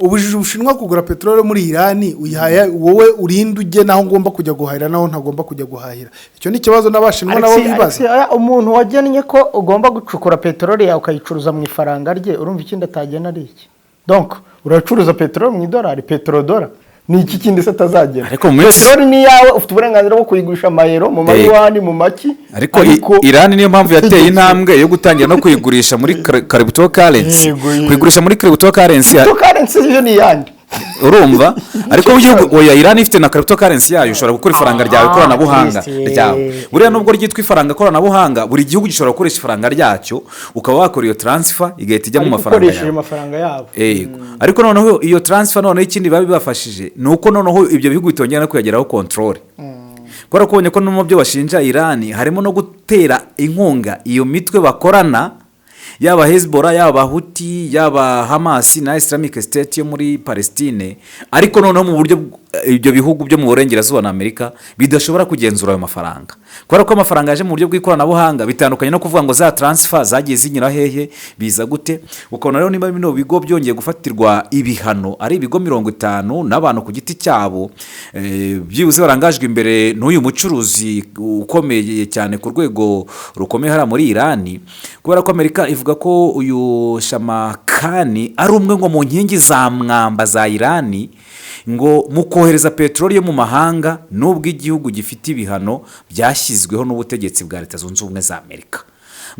Ubujije Ubushinwa kugura peteroli muri Irani, uyihaye wowe, urinde ujye naho ngomba kujya guhahira, naho ntagomba kujya guhahira. Icyo ni ikibazo n'Abashinwa nabo Alexis, bibaza. Alexis, oya, umuntu wagennye ko ugomba gucukura peteroli yawe ukayicuruza mu ifaranga rye, urumva ikindi atagena ari iki? Donc uracuruza peteroli mu idolari, petrodollar, ni iki kindi se atazagena? Ariko mu minsi- Peteroli ni iyawe, ufite uburenganzira bwo kuyigurisha amayero, mu mayuwani, mu maki. Ariko Irani niyo mpamvu yateye intambwe yo gutangira no kuyigurisha muri cryptocurrency. Yego. Kuyigurisha muri cryptocurrency. Cryptocurrency yo ni iyande? Urumva, ariko igihugu, oya, Irani ifite na cryptocurrency yayo. Ushobora gukora ifaranga ryawe ikoranabuhanga Yes, ryawe. Buriya nubwo ryitwa ifaranga koranabuhanga, buri gihugu gishobora gukoresha ifaranga ryacyo, ukaba wakora iyo transfer igahita ijya mu ariko mafaranga ukoresheje yawe. Amafaranga yabo. Yego, ariko noneho iyo transfer, noneho ikindi biba bibafashije ni uko noneho ibyo bihugu bitongera no kuyageraho control, kubera ko ubonye ko no mu byo bashinja Irani harimo no gutera inkunga iyo mitwe bakorana, yaba Hezbollah, yaba Huti, yaba Hamasi na Islamic State yo muri Palestine. Ariko noneho mu buryo ibyo bihugu byo mu Burengerazuba na Amerika bidashobora kugenzura ayo mafaranga, kubera ko amafaranga yaje mu buryo bw'ikoranabuhanga, bitandukanye no kuvuga ngo za transfer zagiye zinyura hehe, biza gute. Ukabona rero niba bino bigo byongeye gufatirwa ibihano, ari ibigo 50 n'abantu ku giti cyabo, byibuze barangajwe imbere n'uyu mucuruzi ukomeye cyane ku rwego rukomeye hariya muri Irani, kubera ko Amerika ivuga ko uyu Shamakani ari umwe ngo mu nkingi za mwamba za Irani ngo mu kohereza peteroli yo mu mahanga, nubwo igihugu gifite ibihano byashyizweho n'ubutegetsi bwa Leta Zunze Ubumwe za Amerika.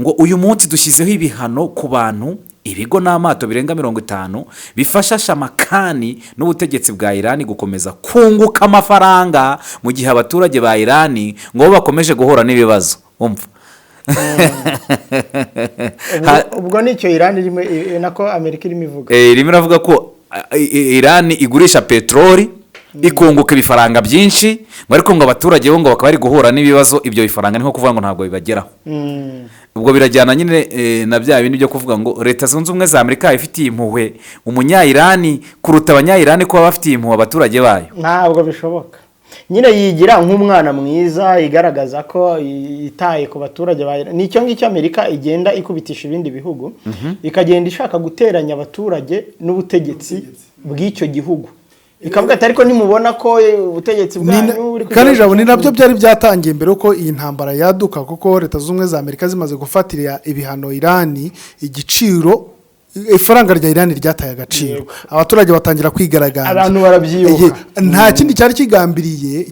Ngo uyu munsi dushyizeho ibihano ku bantu, ibigo n'amato birenga 50 bifasha Shamakani n'ubutegetsi bwa Irani gukomeza kunguka amafaranga, mu gihe abaturage ba Irani ngo bo bakomeje guhura n'ibibazo. Umva. Ubwo nicyo Irani irimo, nako Amerika irimo ivuga. Irimo iravuga ko Irani igurisha peteroli ikunguka ibifaranga byinshi, ngo ariko ngo abaturage bo ngo bakaba bari guhura n'ibibazo. Ibyo bifaranga ni nko kuvuga ngo ntabwo bibageraho. Ubwo birajyana nyine na bya bindi byo kuvuga ngo Leta Zunze Ubumwe za Amerika ifitiye impuhwe Umunyayirani kuruta Abanyayirani kuba bafitiye impuhwe abaturage bayo. Ntabwo bishoboka nyine. Yigira nk'umwana mwiza, igaragaza ko yitaye ku baturage ba Iran. Nicyo ngicyo Amerika igenda ikubitisha ibindi bihugu, ikagenda ishaka guteranya abaturage n'ubutegetsi bw'icyo gihugu, ikavuga ati: "Ariko nimubona ko ubutegetsi bwanyu buri kugera Kandi ijabo ni nabyo byari byatangiye mbere yuko iyi ntambara yaduka, kuko Leta Zunze Ubumwe za Amerika zimaze gufatira ibihano Irani, igiciro, ifaranga rya Irani ryataye agaciro, abaturage batangira kwigaragambya. Abantu barabyibuka. Nta kindi cyari kigambiriye,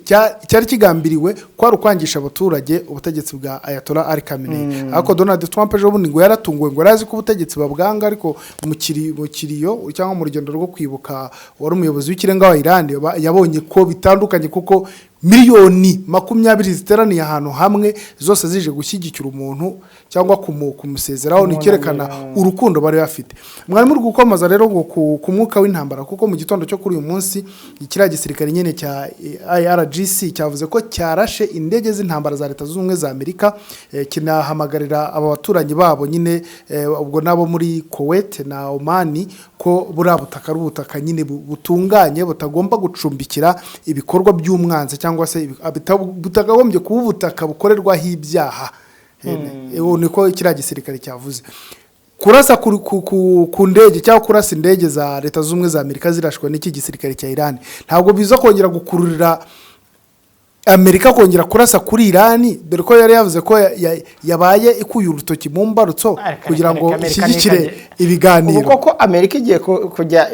cyari kigambiriwe kwari ukwangisha abaturage ubutegetsi bwa Ayatollah Ali Khamenei. Ariko Donald Trump ejo bundi ngo yaratunguwe, ngo yari azi ko ubutegetsi babwanga, ariko mu kiriyo cyangwa mu rugendo rwo kwibuka wari umuyobozi w'ikirenga wa Irani, yabonye ko bitandukanye, kuko miliyoni 20 ziteraniye ahantu hamwe zose zije gushyigikira umuntu cyangwa kumusezeraho, ni icyerekana urukundo bari bafite. Mwari muri gukomaza rero ngo ku mwuka w'intambara, kuko mu gitondo cyo kuri uyu munsi kiriya gisirikare nyine cya IRGC cyavuze ko cyarashe indege z'intambara za Leta Zunze Ubumwe za Amerika, kinahamagarira aba baturanyi babo nyine, ubwo nabo muri Kuwait na Omani, ko buriya butaka ari ubutaka nyine butunganye, butagomba gucumbikira ibikorwa by'umwanzi, cyangwa se butakagombye kuba ubutaka bukorerwaho ibyaha. Niko kiriya gisirikare cyavuze. Kurasa ku ndege cyangwa kurasa indege za Leta Zunze Ubumwe za Amerika zirashwe n'iki gisirikare cya Irani, ntabwo biza kongera gukururira Amerika kongera kurasa kuri Irani, dore ko yari yavuze ko yabaye ikuye urutoki mu mbarutso kugira ngo Amerika ishyigikire ibiganiro. Ubu koko Amerika igiye kujya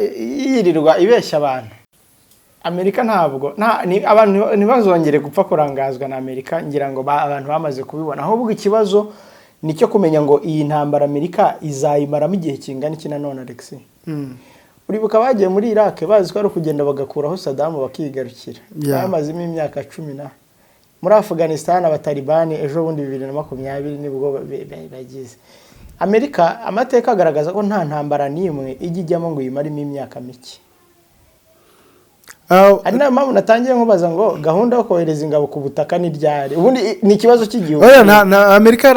yirirwa ibeshya abantu? Amerika ntabwo abantu ntibazongere gupfa kurangazwa na Amerika. Ngira ngo abantu bamaze kubibona. Ahubwo ikibazo ni icyo kumenya ngo iyi ntambara Amerika izayimaramo igihe kingana iki? Nanone Alex, uribuka bagiye muri Iraq bazi ko ari ukugenda bagakuraho Saddam bakigarukira. Bamazemo imyaka 10 na muri Afghanistan, Abatalibani ejo bundi 2020 nibwo bagize. Amerika, amateka agaragaza ko nta ntambara n'imwe ijya ijyamo ngo uyimaremo imyaka mike. Ari nayo mpamvu natangiye nkubaza ngo gahunda yo kohereza ingabo ku butaka ni ryari? Ubundi ni ikibazo cy'igihugu. Oya, Amerika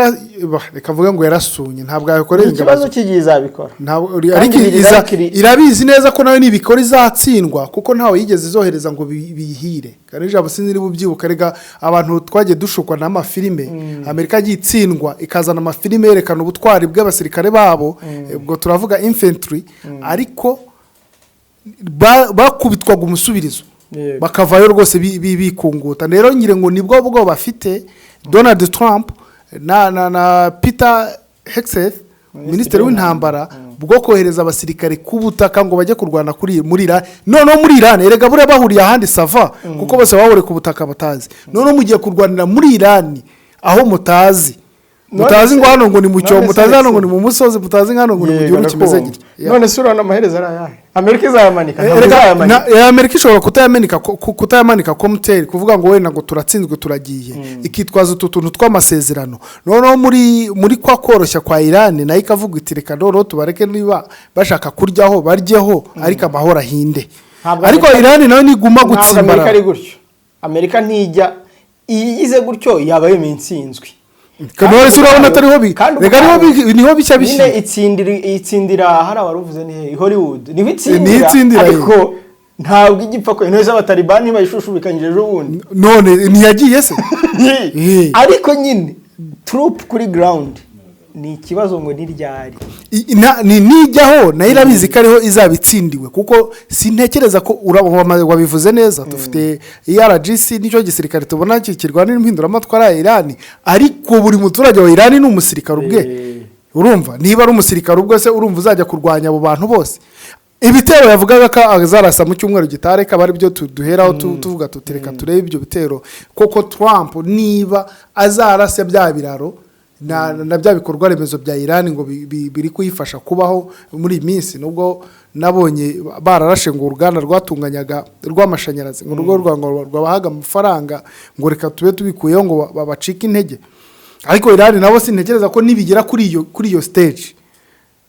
reka mvuge ngo yarasunye, ntabwo Ni yakorera ingabo. ikibazo cy'igihe izabikora. Ntabwo Kandi ariko biri likely- irabizi neza ko nayo nibikora izatsindwa, kuko ntawe yigeze izohereza ngo biyihire. Kandi ijambo sinzi niba ubyibuka, rega abantu twagiye dushukwa n'amafilime. Amerika yagiye itsindwa ikazana amafilime yerekana ubutwari bw'abasirikare babo, ubwo turavuga infantry, ariko Bakubitwaga umusubirizo, bakavayo rwose bikunguta. Rero ngira ngo nibwo bwo bafite Donald Trump na Peter Hegseth, minisitiri w'intambara, bwo kohereza abasirikare ku butaka ngo bajye kurwana muri Iran. Noneho muri Iran, erega buriya bahuriye ahandi ça va, kuko bose bahuriye ku butaka batazi. Noneho mugiye kurwanira muri Iran aho mutazi, mutazi ngo hano ngo ni mu cyobo, None se mutazi hano ngo Alexis, ni mu musozi, mutazi hano ngo ni mu gihuru kimeze ndakumva. gitya. Yeah. None se urabona amaherezo ari ayahe? Amerika izayamanika? Ntabwo Erega, izayamanika. Amerika ishobora kutayamanika, kutayamanika komuteri, kuvuga ngo wenda ngo turatsinzwe, turagiye, ikitwaza utu tuntu tw'amasezerano. Noneho muri kwa koroshya kwa Irani, nayo ikavuga iti: "Reka noneho tubareke, niba bashaka kuryaho baryeho, ariko amahoro ahinde." Ntabwo Ariko Irani nayo niguma Ntabwo Amerika gutsimbarara. ari gutyo. Amerika ntijya iyigize gutyo, yaba yemeye intsinzwi. None se urabona atariho Kandi reka niho niho bishya nyine bishya. itsindira hari abaruvuze, ni he? Hollywood niho itsindira. Niho itsindira, Ariko ntabwo ijya ipfa ko intore z'Abatalibani bayishushubikanyije ejo bundi. None ntiyagiye se? Ariko nyine troop kuri ground ni ikibazo, ngo ni ryari? Nijyaho nayo irabizi ko ariho izaba itsindiwe, kuko sintekereza ko wabivuze neza. Dufite IRGC, nicyo gisirikare tubona kirwanira impinduramatwara ya Irani, ariko buri muturage wa Irani ni umusirikare ubwe. Urumva niba ari umusirikare ubwe se, urumva uzajya kurwanya abo bantu bose? Ibitero yavugaga ko azarasa mu cyumweru gitaha, akaba ari byo duheraho tuvuga tuti: "Reka turebe ibyo bitero koko." Trump niba azarasa bya biraro na bya bikorwa remezo bya Irani ngo biri kuyifasha kubaho muri iyi minsi, nubwo nabonye bararashe ngo uruganda rwatunganyaga rw'amashanyarazi, ngo urwo ngo rwabahaga amafaranga, ngo reka tube tubikuyeho ngo babacike intege. Ariko Irani nabo sintekereza ko nibigera kuri iyo stage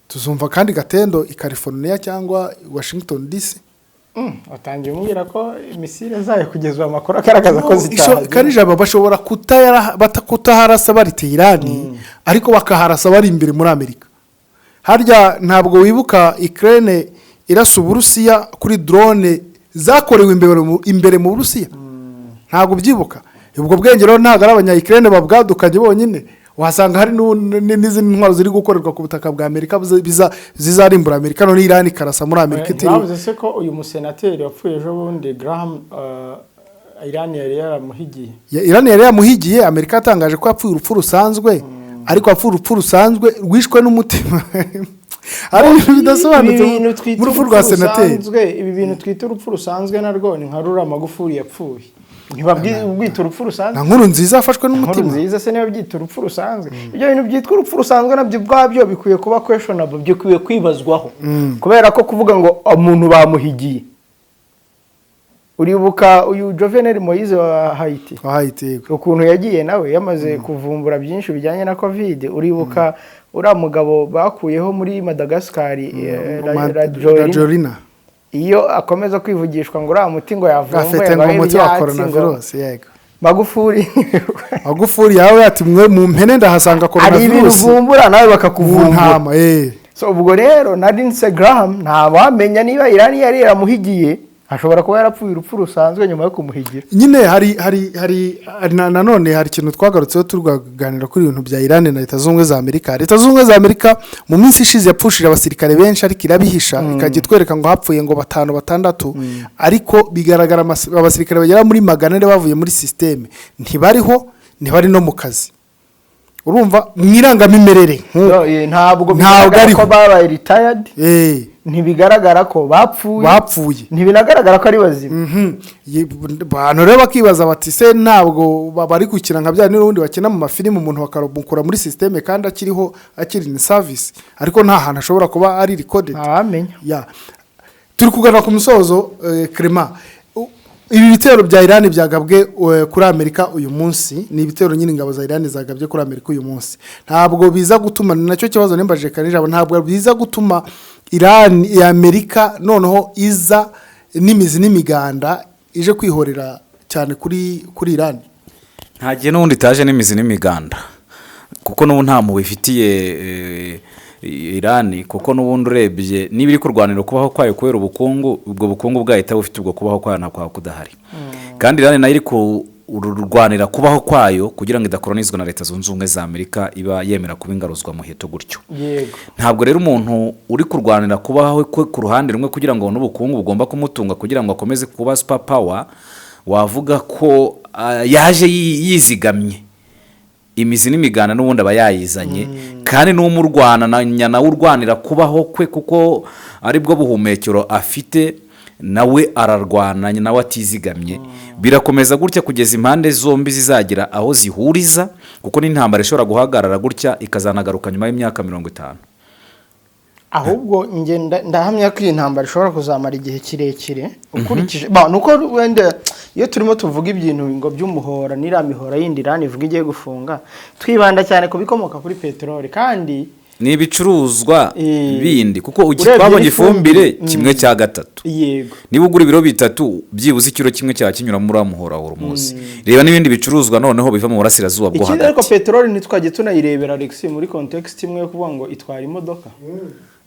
tuzumva kandi gatendo i California cyangwa Washington DC. Watangiye umbwira ko missile zayo kugeza ubu amakuru agaragaza ko zitahagera. Karijaba bashobora kutaharasa bari Irani, ariko bakaharasa bari imbere muri Amerika. Harya ntabwo wibuka Ukraine irasa Uburusiya kuri drone zakorewe imbere mu Burusiya? Ntabwo ubyibuka? Ubwo bwenge rero ntabwo ari Abanya-Ukraine babwadukanye bonyine, wasanga hari n'izindi ntwaro ziri gukorerwa ku butaka bwa Amerika zizarimbura Amerika, none Irani ikarasa muri Amerika itiriwe. Bavuze se ko uyu musenateri wapfuye ejo bundi, Graham, Irani yari yaramuhigiye? Irani yari yamuhigiye. Amerika yatangaje ko yapfuye urupfu rusanzwe, ariko yapfuye urupfu rusanzwe rwishwe n'umutima. Hari ibintu bidasobanutse Ibi bintu twita mu rupfu rwa urupfu senateri. rusanzwe, ibi bintu twita urupfu rusanzwe narwo ni nka rura Magufuli yapfuye, ntibabwita urupfu rusanzwe. Na Nkuru Nziza yafashwe Inkuru n'umutima. Nziza se niba byita urupfu rusanzwe? Ibyo bintu byitwa urupfu rusanzwe nabyo ubwabyo bikwiye kuba questionable, bikwiye kwibazwaho, kubera ko kuvuga ngo umuntu bamuhigiye, uribuka uyu Jovenel Moise wa Haiti, Wahayiti, yego. ukuntu yagiye nawe yamaze kuvumbura byinshi bijyanye na Covid? Uribuka uriya mugabo bakuyeho muri Madagascar, Rajoelina? Rajoelina. Iyo akomeza kwivugishwa ngo uriya muti ngo yavumbuye, Afite ngo ngo umuti wa ibyatsi, ngo coronavirus, yego. Magufuli. Magufuli yawe ati: "Mwe mu mpene ndahasanga Hari ibintu coronavirus." uvumbura nawe Mu bakakuvumbura. ntama, eh. So ubwo rero na Lindsey Graham ntawamenya niba Irani yari yaramuhigiye, ashobora kuba yarapfuye urupfu rusanzwe nyuma yo kumuhigira. Nyine hari nanone hari ikintu twagarutseho tuganira kuri ibintu bya Irani na Leta Zunze Ubumwe za Amerika. Leta Zunze Ubumwe za Amerika mu minsi ishize yapfushije abasirikare benshi, ariko irabihisha, ikajya itwereka ngo hapfuye ngo batanu, batandatu, ariko bigaragara abasirikare bagera muri 400 bavuye muri système, ntibariho, ntibari no mu kazi. Urumva mu irangamimerere nk'uko No, ntabwo Ntabwo bigaragara ariho. ko babaye retired, Eh, ntibigaragara ko bapfuye, bapfuye, ntibinagaragara ko ari bazima. Abantu rero bakibaza bati: "Se ntabwo bari gukina nka bya n'ubundi bakina mu mafilimu, umuntu bakamukura muri système kandi akiriho, akiri in service, ariko nta hantu ashobora kuba ari recorded?" Ntawamenya. Ya, turi kugana ku musozo. Clement, ibi bitero bya Irani byagabwe kuri Amerika uyu munsi, ni ibitero nyine ingabo za Irani zagabye kuri Amerika uyu munsi, ntabwo biza gutuma, ni nacyo kibazo nimbaje Karijabo, ntabwo biza gutuma Irani ya Amerika noneho iza n'imizi n'imiganda ije kwihorera cyane kuri Irani? Nta gihe n'ubundi itaje n'imizi n'imiganda, kuko n'ubu nta mpuhwe ifitiye Irani, kuko n'ubundi urebye niba iri kurwanira kubaho kwayo kubera ubukungu, ubwo bukungu bwayo itaba bufite, ubwo kubaho kwayo ntabwo kwaba kudahari. Kandi Irani nayo iri ku Rurwanira kubaho kwayo kugira ngo idakoronizwa na Leta Zunze Ubumwe za Amerika, iba yemera kuba ingaruzwa muheto gutyo. Ntabwo rero umuntu uri kurwanira kubaho kwe ku ruhande rumwe kugira ngo abone ubukungu bugomba kumutunga, kugira ngo akomeze kuba super power, wavuga ko yaje yizigamye imizi n'imiganda, n'ubundi aba yayizanye. Kandi n'umurwana nawe urwanira kubaho kwe, kuko aribwo buhumekero afite, nawe ararwana, nawe atizigamye. Birakomeza gutya kugeza impande zombi zizagira aho zihuriza, kuko n'intambara ishobora guhagarara gutya ikazanagaruka nyuma y'imyaka 50. Ahubwo njye ndahamya ko iyi ntambara ishobora kuzamara igihe kirekire, ukurikije nuko wenda iyo turimo tuvuga ibintu ngo by'umuhora n'iriya mihora yindi Irani ivuga igiye gufunga, twibanda cyane ku bikomoka kuri peteroli, kandi ni ibicuruzwa bindi, kuko urebye twabonye n'ifumbire, ifumbire kimwe cya gatatu. Niba ugura ibiro 3, byibuze ikiro kimwe cyaba kinyura muri uriya muhora wa Hormuz. Reba n'ibindi bicuruzwa noneho biva mu burasirazuba bwo Ikindi ariko, hagati. peteroli ntitwajye tunayirebera, Alex, muri context imwe yo kuvuga ngo itwara imodoka.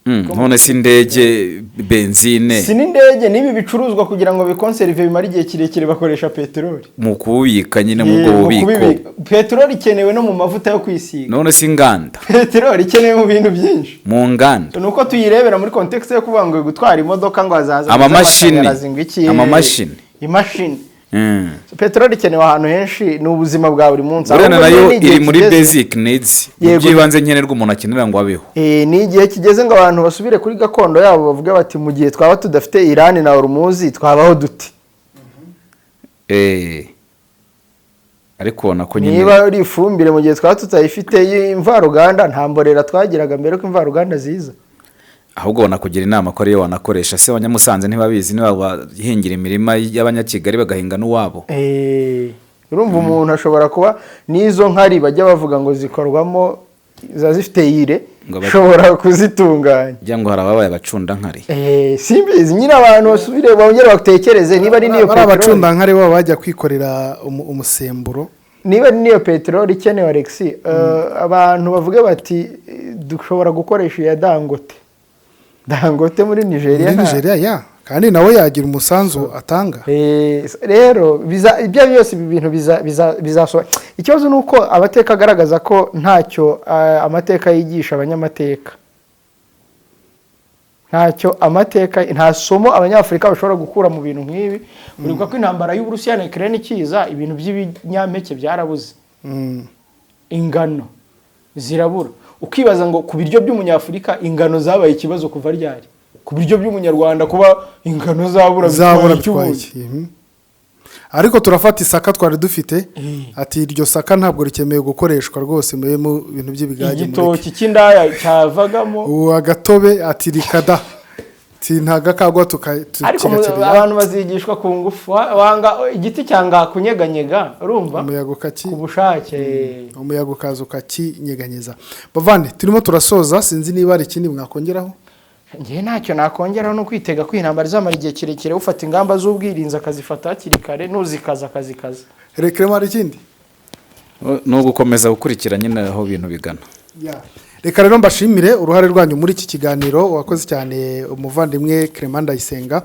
None si indege, benzine? Si n'indege, n'ibi bicuruzwa kugira ngo bikonserve bimare igihe kirekire bakoresha peteroli. Mu kububika nyine, mu bwo Mu bubiko. kubibika. Peteroli ikenewe no mu mavuta yo kwisiga. None si inganda? Peteroli ikenewe mu bintu byinshi. Mu nganda. Ni uko tuyirebera muri context yo kuvuga ngo gutwara imodoka, ngo hazaza Amamashini. amashanyarazi, ngo iki. Amamashini. Imashini. Peteroli ikenewe ahantu henshi, ni ubuzima bwa buri munsi. Buriya Ahubwo nayo ni igihe iri muri kigeze- basic needs, by'ibanze nkenerwa umuntu akenera ngo abeho. Ni igihe kigeze ngo abantu basubire kuri gakondo yabo, bavuge bati: "Mu gihe twaba tudafite Irani na Hormuz, twabaho dute?" Ariko ubona ko nyine Niba ari ifumbire, mu gihe twaba tutayifite y'imvaruganda, nta mborera twagiraga mbere ko imvaruganda ziza. Ahubwo banakugira inama ko ariyo wanakoresha. Se abanyamusanze ntibabizi? Ntibabahingira imirima y'Abanyakigali, bagahinga n'uwabo? Urumva umuntu ashobora kuba n'izo nkari bajya bavuga ngo zikorwamo, ziba zifite ire, Ngo ushobora kuzitunganya. Ngira ngo hari ababaye abacundankari. Simbizi nyine, abantu basubire bongere batekereze niba ari n'iyo bari peteroli. Abacundankari bo bajya kwikorera umusemburo. Niba ari n'iyo peteroli ikenewe, Alex, abantu bavuge bati: "Dushobora gukoresha iya Dangote." Dangote muri Nigeria Muri Nigeria ya, kandi nawe yagira umusanzu atanga. Rero ibyo byose, ibi bintu bizasohoka. Ikibazo ni uko amateka agaragaza ko ntacyo amateka yigisha abanyamateka, ntacyo amateka, nta somo Abanyafurika bashobora gukura mu bintu nk'ibi. Uribuka ko intambara y'Uburusiya na Ukraine ikiza, ibintu by'ibinyampeke byarabuze, ingano zirabura, ukibaza ngo ku biryo by'Umunyafurika ingano zabaye ikibazo kuva ryari? Ku biryo by'Umunyarwanda kuba ingano zabura Zabura bitwaye iki bitwaye ubundi? iki? Ariko turafata isaka twari dufite, ati: "Iryo saka ntabwo rikemewe gukoreshwa rwose, mube mu bintu by'ibigage, mureke." Igitoki cy'indaya cyavagamo. Ubu agatobe, ati: "Rikada," ati: "Ntagakagwa Ariko tukigakenera." abantu bazigishwa ku ngufu. Wanga igiti cyanga kunyeganyega, urumva? Umuyaga ukaki Ku bushake. Umuyaga ukaza ukakinyeganyeza. Bavande, turimo turasoza, sinzi niba hari ikindi mwakongeraho. Njyewe ntacyo nakongeraho, no kwitega ko intambara izamara igihe kirekire, ufata ingamba z'ubwirinzi akazifata hakiri kare, n'uzikaza akazikaza. Rekeremo, hari ikindi? Ni ugukomeza gukurikira nyine aho ibintu bigana. Ya. Reka rero mbashimire uruhare rwanyu muri iki kiganiro. Wakoze cyane, umuvandimwe Clement Ndayisenga.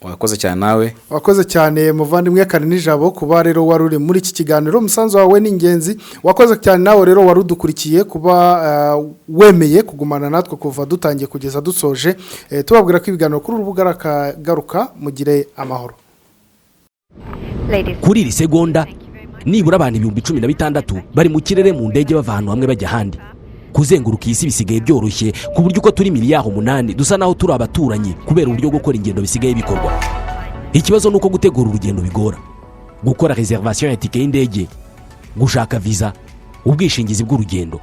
Wakoze cyane nawe. Wakoze cyane, muvandimwe Karinijabo, kuba rero wari uri muri iki kiganiro, umusanzu wawe ni ingenzi. Wakoze cyane nawe rero wari udukurikiye, kuba wemeye kugumana natwe kuva dutangiye kugeza dusoje. Tubabwira ko ibiganiro kuri urubuga rakagaruka. Mugire amahoro. Kuri iri segonda, nibura abantu 16,000 bari mu kirere mu ndege, bava ahantu hamwe bajya ahandi. Kuzenguruka iyi si bisigaye byoroshye, ku buryo uko turi miliyari 8 dusa naho turi abaturanyi, kubera uburyo gukora ingendo bisigaye bikorwa. Ikibazo ni uko gutegura urugendo bigora: gukora réservation ya tike y'indege, gushaka viza, ubwishingizi bw'urugendo.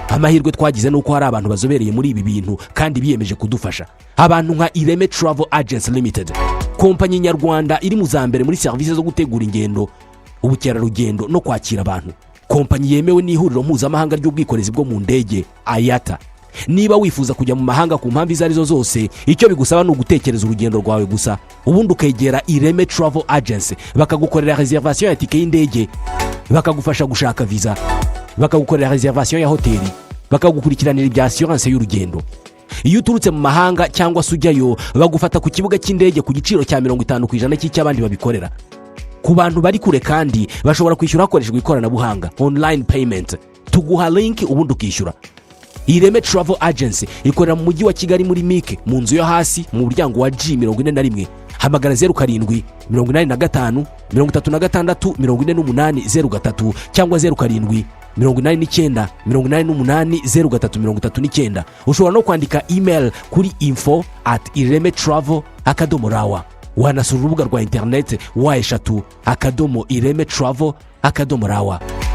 Amahirwe twagize ni uko hari abantu bazobereye muri ibi bintu kandi biyemeje kudufasha, abantu nka Ireme Travel Agency Limited, kompanyi nyarwanda iri mu za mbere muri serivisi zo gutegura ingendo, ubukerarugendo no kwakira abantu, kompanyi yemewe n'Ihuriro Mpuzamahanga ry'Ubwikorezi bwo mu Ndege, IATA. Niba wifuza kujya mu mahanga ku mpamvu izo arizo zose, icyo bigusaba ni ugutekereza urugendo rwawe gusa, ubundi ukegera Ireme Travel Agency, bakagukorera réservation ya tike y'indege, bakagufasha gushaka viza, bakagukorera réservation ya hoteli, bakagukurikiranira ibya assurance y'urugendo. Iyo uturutse mu mahanga cyangwa se ujyayo, bagufata ku kibuga cy'indege ku giciro cya 50% cy'icy'abandi babikorera. Ku bantu bari kure kandi bashobora kwishyura hakoreshejwe ikoranabuhanga, online payment. Tuguha link ubundi ukishyura. Ireme Travel Agency ikorera mu Mujyi wa Kigali, muri MIC, mu nzu yo hasi, mu muryango wa G 41. Hamagara 0785 36 48 03 cyangwa 0789 88 03 39. Ushobora no kwandika email kuri info@iremetravel.rw. Wanasura urubuga rwa interineti, www.iremetravel.rw.